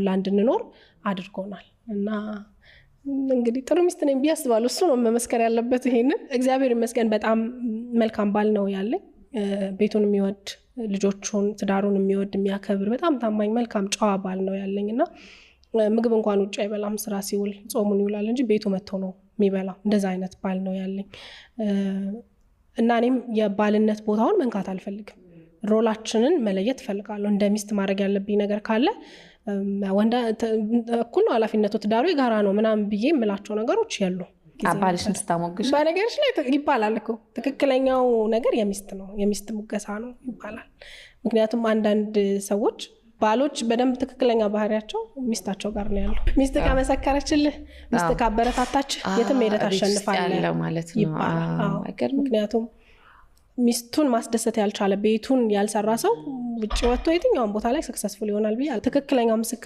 ሁላ እንድንኖር አድርጎናል። እና እንግዲህ ጥሩ ሚስት ነኝ ብዬ አስባለሁ። እሱ ነው መመስከር ያለበት ይሄንን። እግዚአብሔር ይመስገን በጣም መልካም ባል ነው ያለኝ። ቤቱን የሚወድ፣ ልጆቹን፣ ትዳሩን የሚወድ፣ የሚያከብር፣ በጣም ታማኝ፣ መልካም፣ ጨዋ ባል ነው ያለኝ። እና ምግብ እንኳን ውጭ አይበላም። ስራ ሲውል ጾሙን ይውላል እንጂ ቤቱ መጥቶ ነው የሚበላው። እንደዛ አይነት ባል ነው ያለኝ። እና እኔም የባልነት ቦታውን መንካት አልፈልግም። Role ኣችንን መለየት እፈልጋለሁ። እንደ ሚስት ማድረግ ያለብኝ ነገር ካለ ወንድ እኩል ነው ኃላፊነቱ፣ ትዳሩ የጋራ ነው ምናምን ብዬ የምላቸው ነገሮች የሉ። ባልሽን ስታሞግሽ በነገሮች ላይ ይባላል እኮ፣ ትክክለኛው ነገር የሚስት ነው፣ የሚስት ሙገሳ ነው ይባላል። ምክንያቱም አንዳንድ ሰዎች ባሎች በደንብ ትክክለኛ ባህሪያቸው ሚስታቸው ጋር ነው ያለው። ሚስት ከመሰከረችልህ፣ ሚስት ካበረታታች የትም ሄደህ ቤት ውስጥ ታሸንፋለህ ያለው ማለት ነው። ይባላል። አዎ። አይገርምም? ምክንያቱም ሚስቱን ማስደሰት ያልቻለ፣ ቤቱን ያልሰራ ሰው ውጭ ወጥቶ የትኛውን ቦታ ላይ successful ይሆናል ብዬ ትክክለኛው ምስክር